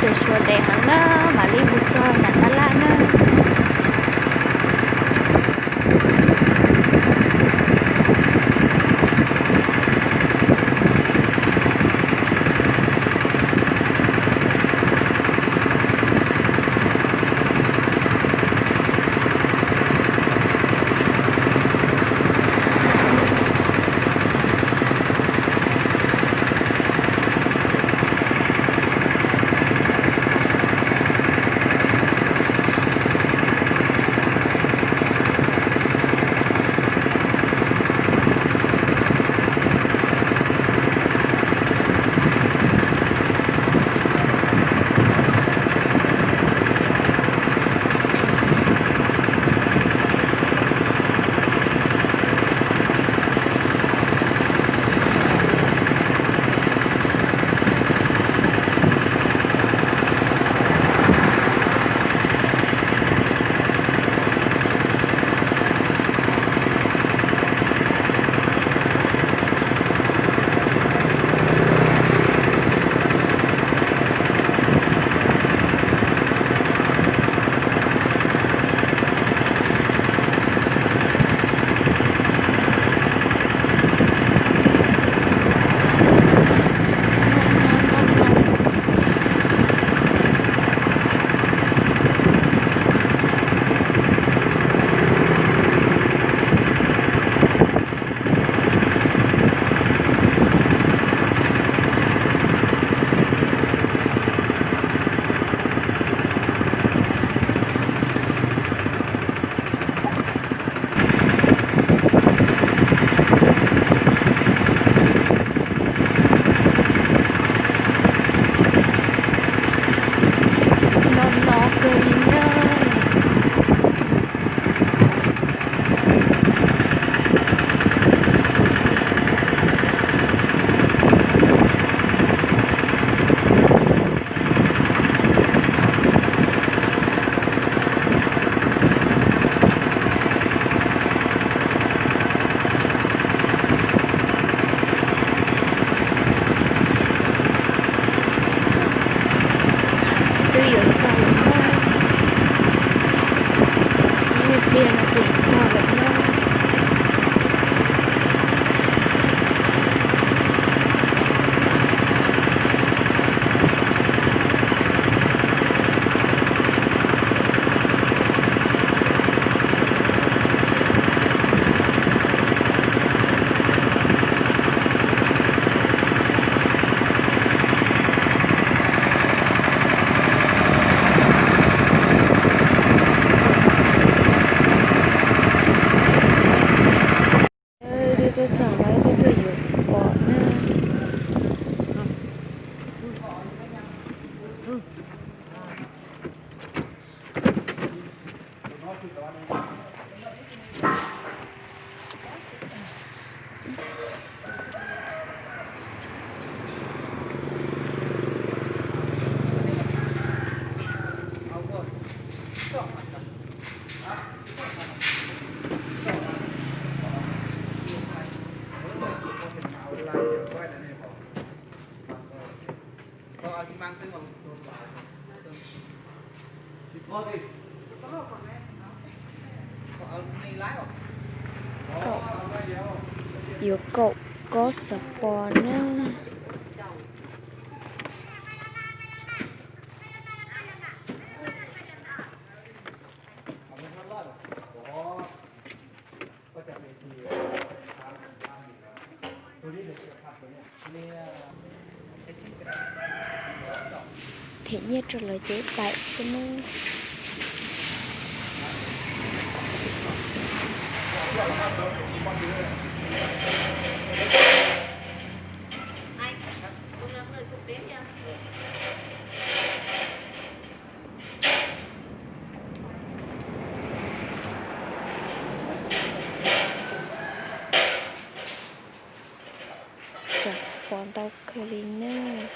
Ces suav ntev heev na, mam li mus txog Nyab Laj na. No no kawg li na. Twb yuav txog lawm na. Ib pliag no twb yuav txog lawm na. Twb tuaj txog lawm, twb tuaj yuav spot na. Yuav kaum kob xav pos na. Them nyiaj rau lawv ces pais xwb nawb. Cov xav pos ntau kawg li nawb.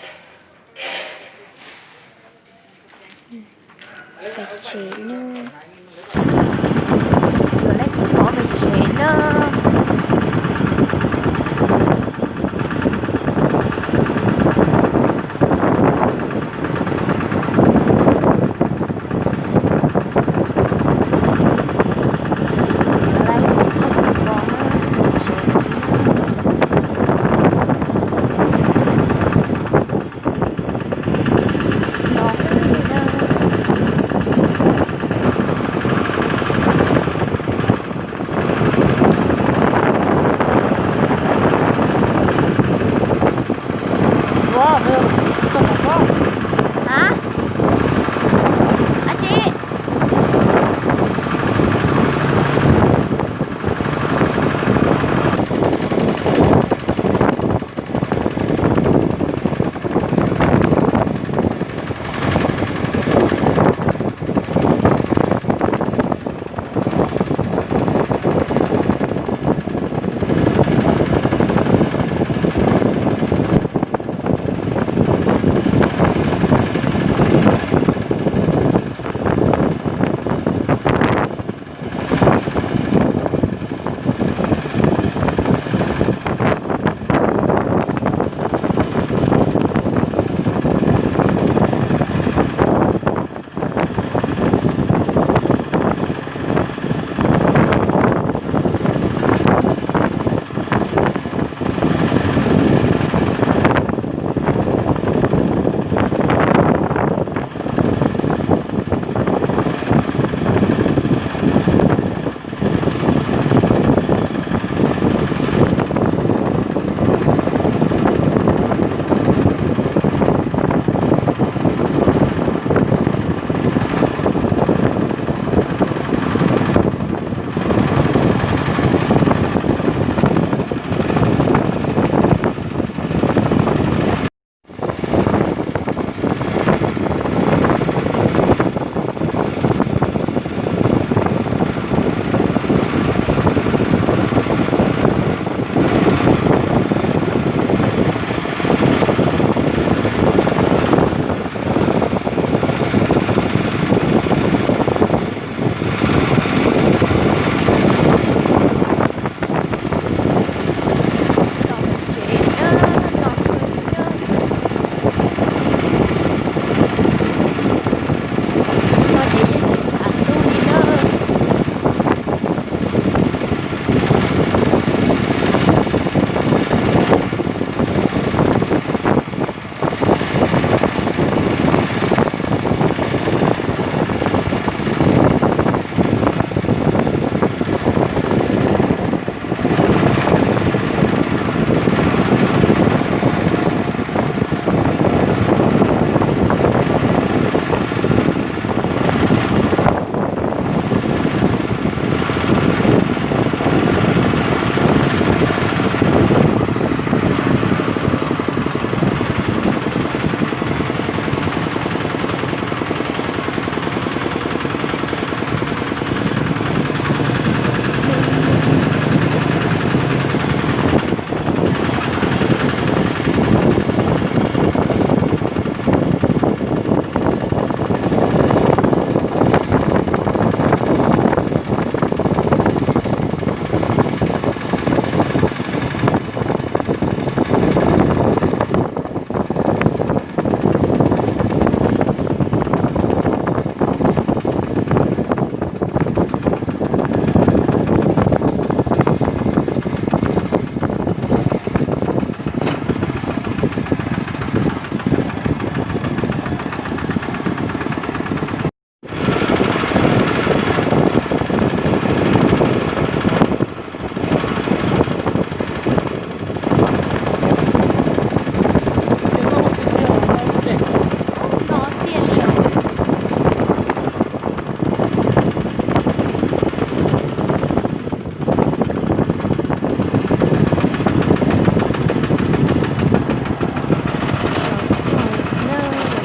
Pais tsev nawb. Yuav lawv xav pos pais tsev nawb. Hab tsi?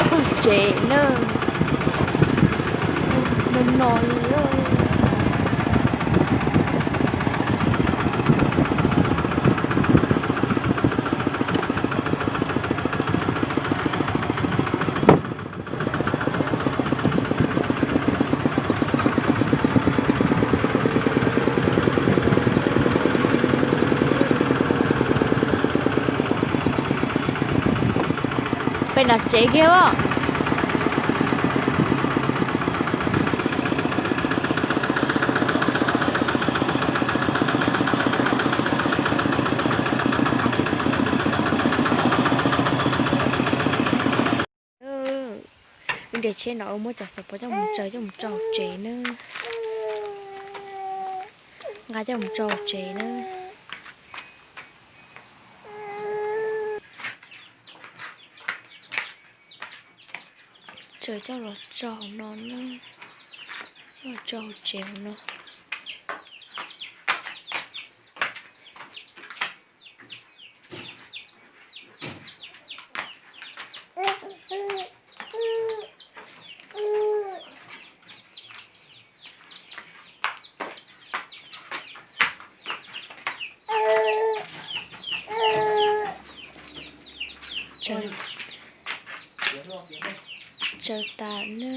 Txog tsev na, no no li. Peb nram tsev kiag os. Nres tsheb no muab cov xov pov coj mus tsaws coj mus rau tsev na. Nqa coj mus rau tsev na. Tsaws coj los tso hauv no na, coj los tso hauv tsev hauv no. Tsaws, tsaws tas na.